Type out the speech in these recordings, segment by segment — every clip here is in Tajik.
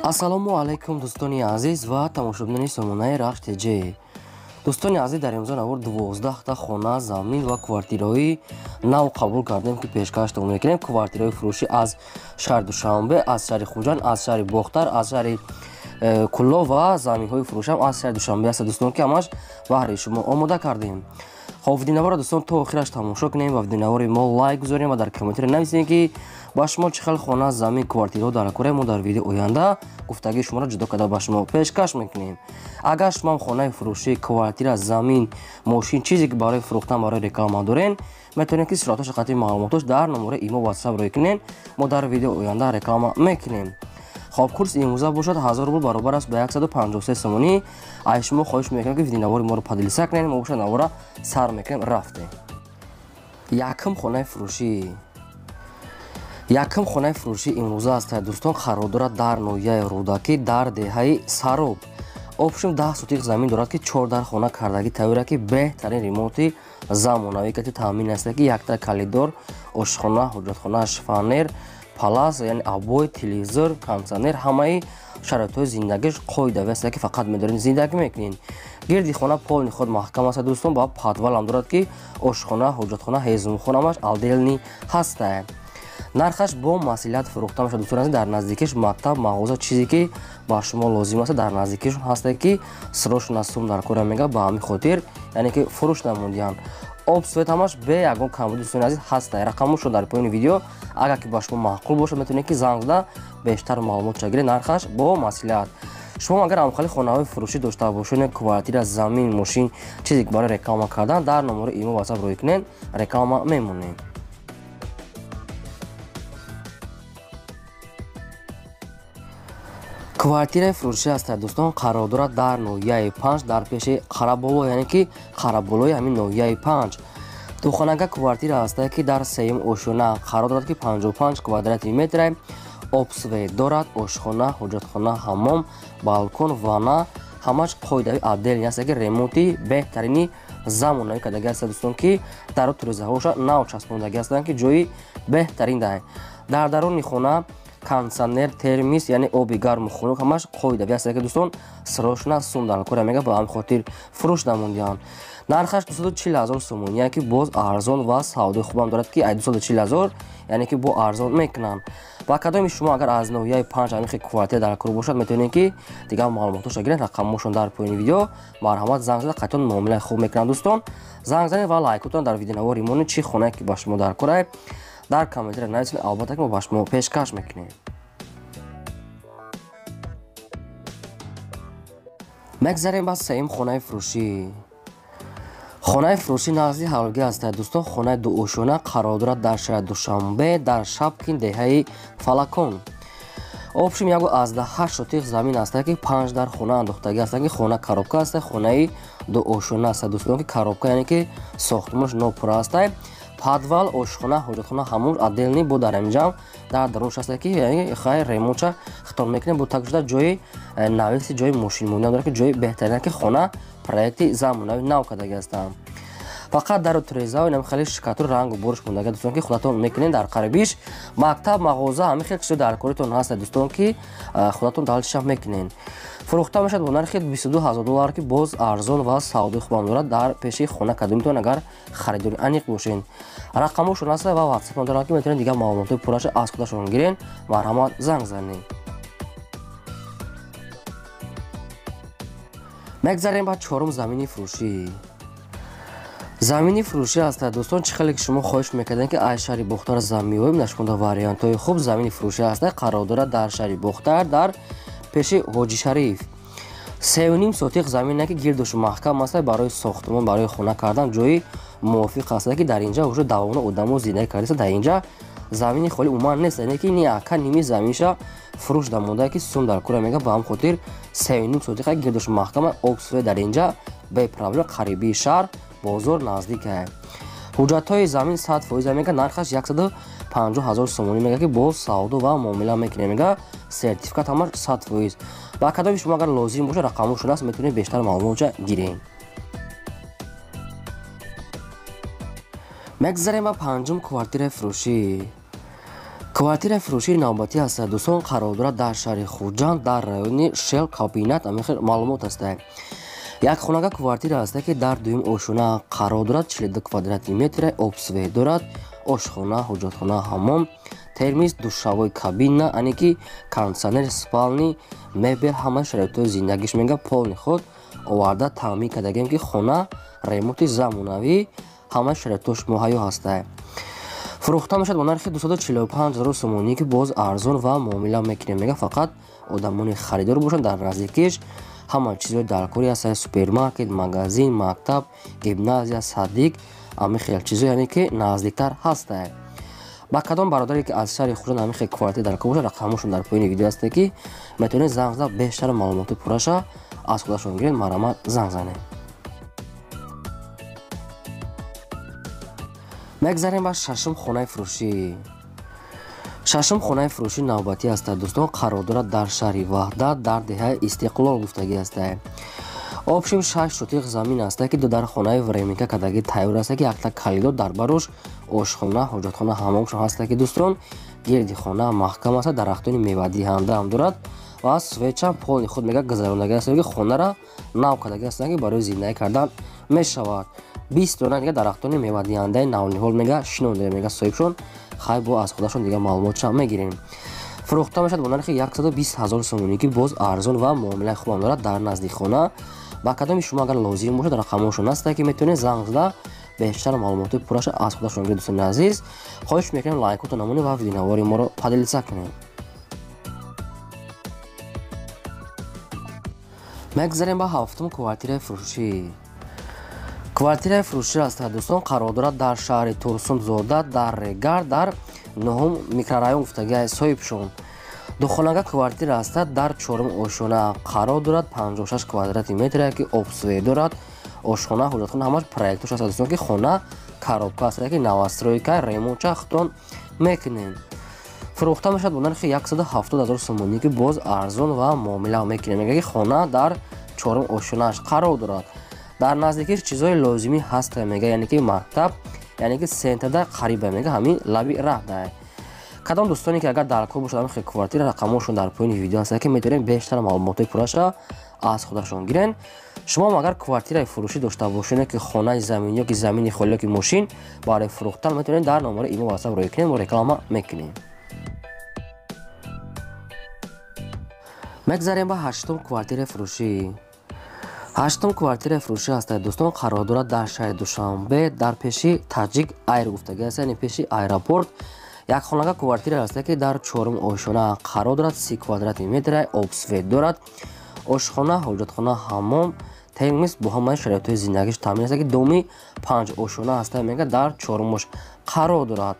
Ассалому алайкум, дӯстони азиз ва тамошобинони сомонаи Рахш ТЖ. Дӯстони азиз, дар имрӯза навор 12та хона, замин ва квартираҳои нав қабул кардем, ки пешкаштон мекунем. Квартираҳои фурӯшӣ аз шаҳри Душанбе, аз шаҳри Хуҷанд, аз шаҳри Бохтар, аз шаҳри Куллоб ва заминҳои фурӯшам аз шаҳри Душанбе аст, дӯстон, ки ҳамаш баҳри шумо омода кардем. Хоб, видеонавора, дӯстон, то охираш тамошо кунем ва видеонавори мо лайк гузорем ва дар комментария нависем, ки ба шумо чӣ хел хона, замин, квартираҳо дар кораи мо дар видео оянда гуфтагии шуморо ҷудо карда ба шумо пешкаш мекунем. Агар шумоам хонаи фурӯшӣ, квартира, замин, мошин, чизе ки барои фурӯхтан, барои реклама дорен, метавонед, ки суратҳоша қатъи маълумотош дар номораи имо, ватсап рӯй кунен, мо дар видео оянда реклама мекунем. Хоб, курс имрӯза бошад 1000 рубл, баробар аст ба 153 сомонӣ. Ай шумо хоҳиш мекунем, ки видеонавори моро поделиться кунед. Мо бошад навора сар мекунем, рафтем. Якум хонаи фурӯшӣ. Якум хонаи фурӯшӣ имрӯза аст, дӯстон, қарор дорад дар ноҳияи Рӯдакӣ, дар деҳаи Сароб. Общем, 10 сотих замин дорад, ки чор дар хона кардагӣ тайёра, ки беҳтарин ремонти замонавӣ кати таъмин аст, ки якта калидор, ошхона, ҳуҷратхона, шифонер, палас, яъне обой, телевизор, кондитсионер, ҳамаи шароитҳои зиндагиш қоидави аст, ки фақат медоред, зиндагӣ мекунед. Гирди хона полный худ маҳкам аст, дӯстон, ба подвалам дорад, ки ошхона, ҳуҷратхона, ҳезумхона ҳамаш отдельный ҳаста. Нархаш бо маслиҳат фурӯхта мешавад, дӯстон азиз. Дар наздикиш мактаб, мағоза, чизе ки ба шумо лозим аст, дар наздикишон ҳаста, ки сирошон сум дар кора мега, ба ҳамин хотир, яъне ки фурӯш намудиянд. Об, свет ҳамаш бе ягон камбуди, дӯстони азиз, ҳаста. Рақамошон дар поёни видео. Агар ки ба шумо маъқул бошад, метавонед, ки занг зада бештар маълумот гиред. Нархаш бо маслиҳат. Шумо агар ҳамхели хонаҳои фурӯшӣ дошта бошед, квартира, замин, мошин, чизе ки барои реклама кардан, дар номори имо, ватсап рӯй кунед, реклама мемонем. Квартираи фурӯшӣ аст, дӯстон, қарор дорад дар ноҳияи Панҷ, дар пеши Қараболо, яъне ки Қараболои ҳамин ноҳияи Панҷ. Духонага квартира аст, ки дар сеюм ошёна қарор дорад, ки 55 квадрати метра, об, свет дорад, ошхона, ҳуҷратхона, ҳаммом, балкон, ванна, ҳамаш қоидави отдельный аст, ки ремонти беҳтарини замонавӣ кардаги аст, дӯстон, ки дару тирезаҳоша нав часпондагӣ ҳастанд, ки ҷои беҳтарин даҳ. Дар даруни хона кондитсионер, термис, яъне оби гарму хунук, ҳамаш қоидави аст, ки, дӯстон, сирошна сум дар кора мега, ба ҳамин хотир фурӯш намондиҳанд. Нархаш 240 ҳазор сомонӣ, яъне ки боз арзон ва савдои хубам дорад, ки ай 240 ҳазор, яъне ки бо арзон мекунанд. Ба кадоми шумо агар аз ноҳияи Панҷ ҳамин хел квартира дар кор бошад, метавонед, ки дигар маълумотҳоша гиред. Рақамҳошон дар поёни видео, марҳамат, занг зада қатъиён муомилаи хуб мекунанд. Дӯстон, занг занед ва лайкотон дар видеонавори монед. Чӣ хонае ки ба шумо дар корае, дар комментария нависед, албатта ки мо ба шумо пешкаш мекунем. Мегзарем ба сеюм хонаи фурӯшӣ. Хонаи фурӯшӣ назди ҳавлигӣ аст, дӯстон. Хонаи дуошёна қарор дорад дар шаҳри Душанбе, дар Шабкин, деҳаи Фалакон. Общем, 1,8 сотих замин аст, ки панҷ дар хона андохтагӣ аст, ки хона коробка аст, хонаи дуошёна аст, дӯстон, ки коробка, яъне ки сохтмонаш нопурра аст. Подвал, ошхона, ҳоҷатхона ҳамон отдельный бо дар ҳаминҷам дар дарунш аст, ки хай ремонтша хитоб мекунем, бо так шуда ҷои нависи, ҷои мошинмонӣ дорад, ки ҷои беҳтарин, ки хона проекти замонавӣ нав кардагӣ ҳастанд. Фақат дару тирезао инам хеле шикатур, рангу борш мондага, дӯстон, ки худатон мекунед. Дар қарибиш мактаб, мағоза, ҳамин хел чизо дар коритон ҳаст, дӯстон, ки худатон далчиша мекунед. Фурӯхта мешавад бо нархи 22 ҳазор доллар, ки боз арзон ва савдои хубам дорад. Дар пеши хона кадомитон агар харидори аниқ бошед, рақамошон аст ва ватсапам дорад, ки метавонед дигар маълумотҳои пурраша аз худашон гирен. Марҳамат, занг занед. Мегзарем ба чорум замини фурӯшӣ. Замини фурӯшӣ аст, дӯстон. Чӣ хеле ки шумо хоҳиш мекардем, ки аз шаҳри Бохтар замин меоем, нашмонда вариантҳои хуб. Замини фурӯшӣ аст, қарор дорад дар шаҳри Бохтар, дар пеши Ҳоҷи Шариф. 3,5 сотиқ замине, ки гирдуш маҳкам аст, барои сохтмон, барои хона кардан ҷои мувофиқ аст, ки дар инҷа уже давона одамо зиндагӣ кардааст. Дар инҷа замини холӣ умуман нест, яъне ки ни ака ними заминша фурӯш дамонда, ки сум дар кора мега. Ба ҳам хотир 3,5 сотиқа, гирдуш маҳкама, об, свет дар инҷа бе проблем, қарибии шаҳр, бозор наздик. Ҳуҷҷатҳои замин 100% мега. Нархаш 150 ҳазор сомонӣ мега, ки боз савдо ва муомила мекунем, мега, сертификат ҳамаш 100%. Ба кадоми шумо агар лозим бошад, рақамошон аст, метавонед бештар маълумотша гиред. Мегзарем ба панҷум квартираи фурӯшӣ. Квартираи фурӯшии навбатӣ ҳаст, дӯстон, қарор дорад дар шаҳри Хуҷанд, дар райони Шел Кабинат. Ҳамин маълумот ҳаст. Як хонага квартира ҳаст, ки дар дуюм ошёна қарор дорад, 42 квадрати метр, обсвет дорад, ошхона, ҳоҷатхона, ҳаммом, термис, душавой кабина, ане ки кондитсионер, спальни, мебел, ҳама шароитҳои зиндагиш мега полный худ оварда таъмин кардагем, ки хона ремонти замонавӣ, ҳама шароитҳош муҳайё ҳаста. Фурӯхта мешавад бо нархи 245 000 сомонӣ, ки боз арзон ва муомила мекунем. Мега фақат одамони харидор бошанд. Дар наздикиш ҳама чизҳои даркорӣ ҳаста: супермаркет, магазин, мактаб, гимназия, садик, ҳамин хел чизҳо, яъне ки наздиктар ҳаста. Ба кадом бародаре ки аз шаҳри Хуҷанд ҳамин хел квартира даркор бошад, рақамҳошон дар поёни видео ҳаста, ки метавонед занг зада бештар маълумоти пурраша аз худашон гиред. Марҳамат, занг занед. Мегзарем ба шашум хонаи фурӯшӣ. Шашум хонаи фурӯшӣ навбатӣ ҳаст, дӯстон, қарор дорад дар шаҳри Ваҳдат, дар деҳаи Истиқлол гуфтагӣ ҳаст. Общем 6 сотиқ замин ҳаст, ки ду дар хонаи временка кардагӣ тайёр аст, ки якта калидор дар барош, ошхона, ҳоҷатхона, ҳаммомшон ҳаст, ки дӯстон, гирди хона маҳкам аст, дарахтони мевадиҳанда ҳам дорад ва свеча полный худ мега гузарондагӣ аст, ки хонара нав кардагӣ аст, ки барои зиндагӣ кардан мешавад. 20 дона дига дарахтони мевадиҳандаи навниҳол мега шинонда, мега соҳибшон. Хай, бо аз худашон дига маълумотша мегирем. Фурӯхта мешавад бо нархи 120 000 сомонӣ, ки боз арзон ва муомилаи хубам дорад дар назди хона. Ба кадоми шумо агар лозим бошад, рақамҳошон ҳаст, ки метавонед занг зада бештар маълумоти пурраша аз худашон гиред. Дӯстони азиз, хоҳиш мекунем, лайкотон намонед ва видеонавори моро поделиться кунед. Мегзарем ба ҳафтум квартираи фурӯшӣ. Квартираи фурӯшӣ аст, дӯстон, қарор дорад дар шаҳри Турсунзода, дар Регар, дар нуҳум микрорайон гуфтагиа соҳибшон. Духонага квартира аст, дар чорум ошёна қарор дорад, 56 квадрати метр, ки обсвет дорад, ошхона, ҳоҷатхона, ҳамаш проектош аст, дӯстон, ки хона коробка аст, ки новостройка, ремонтча худтон мекунем. Фурӯхта мешавад бо нархи 170 000 сомонӣ, ки боз арзон ва муомила мекунем. Мега ки хона дар чорум ошёнааш қарор дорад. Дар наздикиш чизҳои лозимӣ ҳаст, мега, яъне ки мактаб, яъне ки центрда қариба, мега ҳамин лаби раҳда. Кадом дӯстоне ки агар даркор бошад ҳамин хел квартира, рақамҳошон дар поёни видео ҳаст, ки метавонед бештар маълумотҳои пурраша аз худашон гирен. Шумо агар квартираи фурӯшӣ дошта бошед, ки хонаи замин ё ки замини холӣ ё ки мошин барои фурӯхтан, метавонед дар номари имо ватсап рӯй кунед, мо реклама мекунем. Мегзарем ба ҳаштум квартираи фурӯшӣ. Ҳаштум квартираи фурӯшӣ ҳаст, дӯстон, қарор дорад дар шаҳри Душанбе, дар пеши Таҷик Айр гуфтагӣ аст, яъне пеши аэропорт. Як хонага квартира ҳаст, ки дар чорум ошёна қарор дорад, 30 квадрати метр, обсвет дорад, ошхона, ҳоҷатхона, ҳаммом, термис бо ҳамаи шароитҳои зиндагиш таъмин аст, ки доми 5 ошёна ҳаст, мега дар чорумош қарор дорад.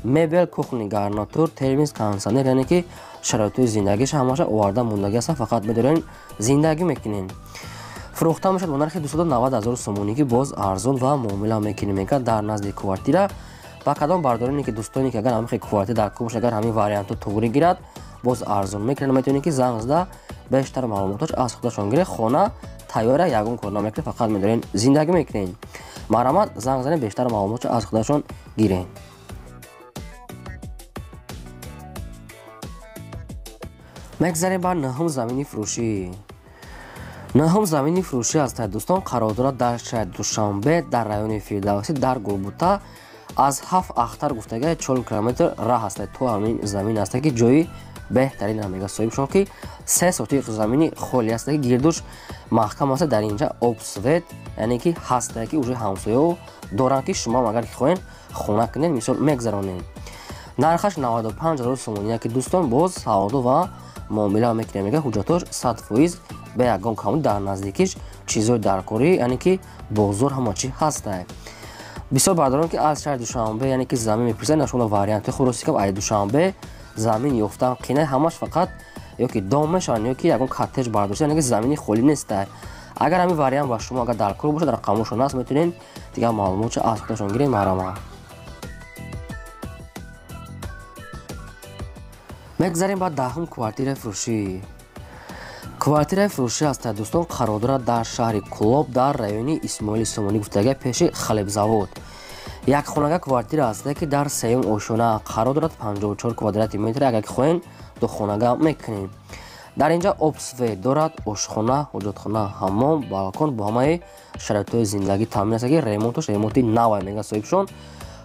Мебел, кухни гарнитур, термис, кондитсионер, яъне ки шароитҳои зиндагиш ҳамаша оварда мондагӣ аст, фақат медорем зиндагӣ мекунем. Фурӯхта мешавад бо нархи 290 000 сомонӣ, ки боз арзон ва муомила мекунем. Мега дар назди квартира. Ба кадом бардороне ки дӯстоне ки агар ҳамин хел квартира даркор бошад, агар ҳамин вариантҳо туғрӣ гирад, боз арзон мекунад. Метавонед ки занг зада бештар маълумотош аз худашон гиред. Хона тайёра, ягон кор намекунед, фақат медорен зиндагӣ мекунед. Марҳамат, занг занед, бештар маълумотшо аз худашон гиред. Мегзарем ба нуҳум замини фурӯшӣ. Нуҳум замини фурӯшӣ аст, дӯстон, қарор дорад дар шаҳри Душанбе, дар райони Фирдавсӣ, дар Гулбута, аз 7 ахтар гуфтага 4 километр раҳ аст то ҳамин замин аст, ки ҷои беҳтарин мега соҳибшон, ки 3 сотиқ замини холӣ аст, ки гирдуш маҳкам аст. Дар инҷа об, свет, яъне ки ҳаст, ки уже ҳамсояо доранд, ки шумо агар ки хоҳед хона кунед, мисол мегзаронед. Нархаш 95 000 сомонӣ, ки дӯстон боз савдо ва муомила мекунем. Мега ҳуҷҷатош 100% бе ягон камӣ, дар наздикиш чизҳои даркорӣ, яъне ки бозор, ҳама чи ҳаст. Бисёр бардорон ки аз шаҳри Душанбе, яъне ки замин мепурсанд, нашумо варианти хуросӣ каб ай Душанбе замин ёфтан қинай, ҳамаш фақат ё ки дом мешаванд, ё ки ягон коттедж бардошта, яъне ки замини холӣ нест. Агар ҳамин вариант ба шумо агар даркор бошад, рақамҳошон аст, метавонед дигар маълумотшо аз худашон гиред. Марҳамат. Мегзарем ба даҳум квартираи фурӯшӣ. Квартираи фурӯшӣ аст, дӯстон, қарор дорад дар шаҳри Кӯлоб, дар райони Исмоили Сомонӣ гуфтага, пеши Халебзавод. Як хонага квартира ҳаста ки дар сеюм ошёна қарор дорад, 54 квадрати метр. Агар ки хоҳем ду хонага мекунем. Дар инҷа об, свет дорад, ошхона, ҳоҷатхона, ҳаммом, балкон бо ҳамаи шароитҳои зиндагӣ таъмин аст ки ремонташ ремонти навай мега соҳибшон.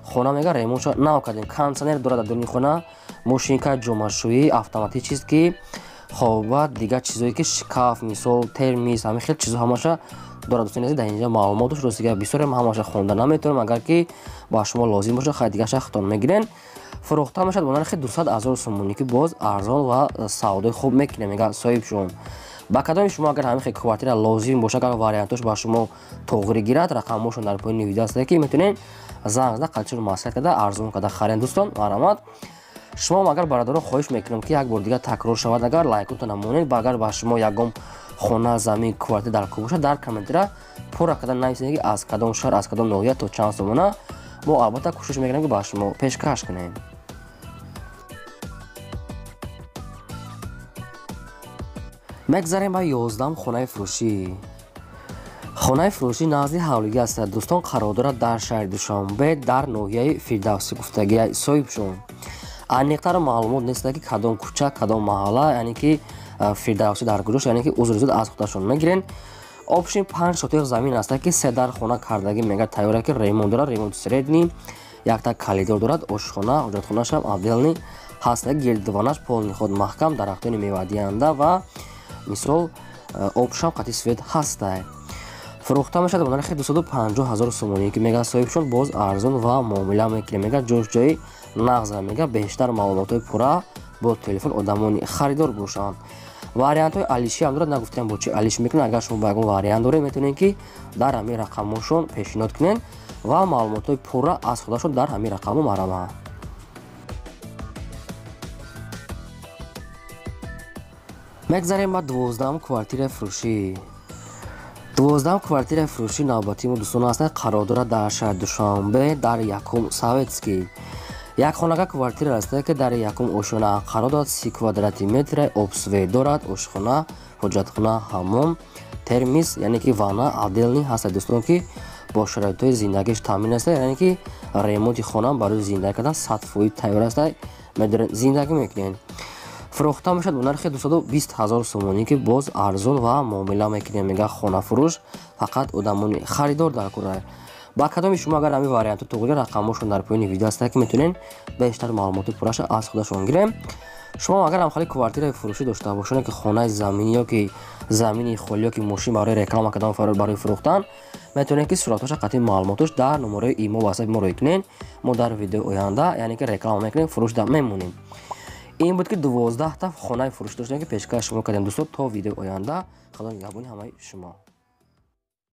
Хона мега ремонтша нав кардем. Кондиционер дорад дар дуруни хона, мошинка ҷомашӯӣ, автоматӣ чиз ки хоб ва дигар чизое ки шкаф, мисол термис, ҳамин хел чизо ҳамаша дорад. Дӯстони азиз, дар инҷа маълумоташ ростига бисёре ман ҳамаша хонда наметавонам. Агар ки ба шумо лозим бошад, хай дигарша худтон мегирен. Фурӯхта мешавад бо нархи 200 ҳазор сомонӣ ки боз арзон ва савдои хуб мекунем мега соҳибшон. Ба кадоми шумо агар ҳамин хел квартира лозим бошад, агар вариантош ба шумо тоғри гирад, рақамҳошон дар поёни видео аст ки метавонед занг зада, қалчиро маслиҳат карда, арзон карда харен. Дӯстон, марҳамат. Шумо агар бародарон хоҳиш мекунам ки як бор дигар такрор шавад, агар лайкотон намонед ва агар ба шумо ягон хона, замин, квартира дар кор бошад, дар комментария пурра карда нависед ки аз кадом шаҳр, аз кадом ноҳия, то чанд сомона. Мо албатта кӯшиш мекунем ки ба шумо пешкаш кунем. Мегзарем ба 11-ум хонаи фурӯшӣ. Хонаи фурӯшӣ назди ҳавлигӣ аст, дӯстон, қарор дорад дар шаҳри Душанбе, дар ноҳияи Фирдавсӣ гуфтагия соҳибшон. Аниқтар маълумот нест ки кадом кӯча, кадом маҳалла, яъне ки Фирдавсӣ дар куҷош, яъне ки узри зуд аз худашон мегирен. Общем, 5 сотих замин аст ки се дар хона кардагӣ мега тайёра ки ремонт дорад, ремонт средний, якта коридор дорад, ошхона, ҳоҷатхонашам отдельный ҳаст, гирдванаш полный ход маҳкам, дарахтони мевадиҳанда ва мисол обшам қатъи свет ҳастай. Фурӯхта мешавад бо нархи 250 ҳазор сомонӣ ки мега соҳибшон боз арзон ва муомила мекунем мега, ҷош ҷои нағза мега. Бештар маълумотҳои пурра бо телефон одамони харидор бошанд. Вариантҳои алишӣ ҳам дорад, нагуфтем бо чӣ алиш мекунад. Агар шумо ба ягон вариант доред, метавонед ки дар ҳамин рақамҳошон пешниҳод кунед ва маълумотҳои пурра аз худашон дар ҳамин рақамҳо, марҳамат. Мегзарем ба 12-ум квартираи фурӯшӣ. 12-ум квартираи фурӯшӣ навбатии мо, дӯстон, аст, қарор дорад дар шаҳри Душанбе, дар якум Советский. Як хонага квартира аст ки дар якум ошёна қарор дорад, 30 квадрати метр, об, свет дорад, ошхона, ҳоҷатхона, ҳаммом, термис, яъне ки ванна отдельный ҳаст, дӯстон, ки бо шароитҳои зиндагиш таъмин аст, яъне ки ремонти хона барои зиндагӣ кардан 100% тайёр аст, зиндагӣ мекунед. Фурӯхта мешавад бо нархи 220 ҳазор сомонӣ ки боз арзон ва муомила мекунем мега хонафурӯш, фақат одамони харидор дар кора. Ба кадоми шумо агар ҳамин вариантҳо тоғри, рақамҳошон дар поёни видео аст ки метавонед бештар маълумоти пурраша аз худашон гирем. Шумо агар ҳамхали квартираи фурӯшӣ дошта бошед, ки хонаи заминӣ ё ки замини холӣ ё ки мошин барои реклама кардан, барои фурӯхтан, метавонед ки суратҳоша қатъи маълумотош дар номерои имо, ватсапи мо рӯй кунед. Мо дар видеои оянда, яъне ки реклама мекунем, фурӯшда мемонем. Ин буд ки 12-та хонаи фурӯшӣ доштем ки пешкаш шумо кардем, дӯстон. То видеои оянда, худо нигаҳбони ҳамаи шумо.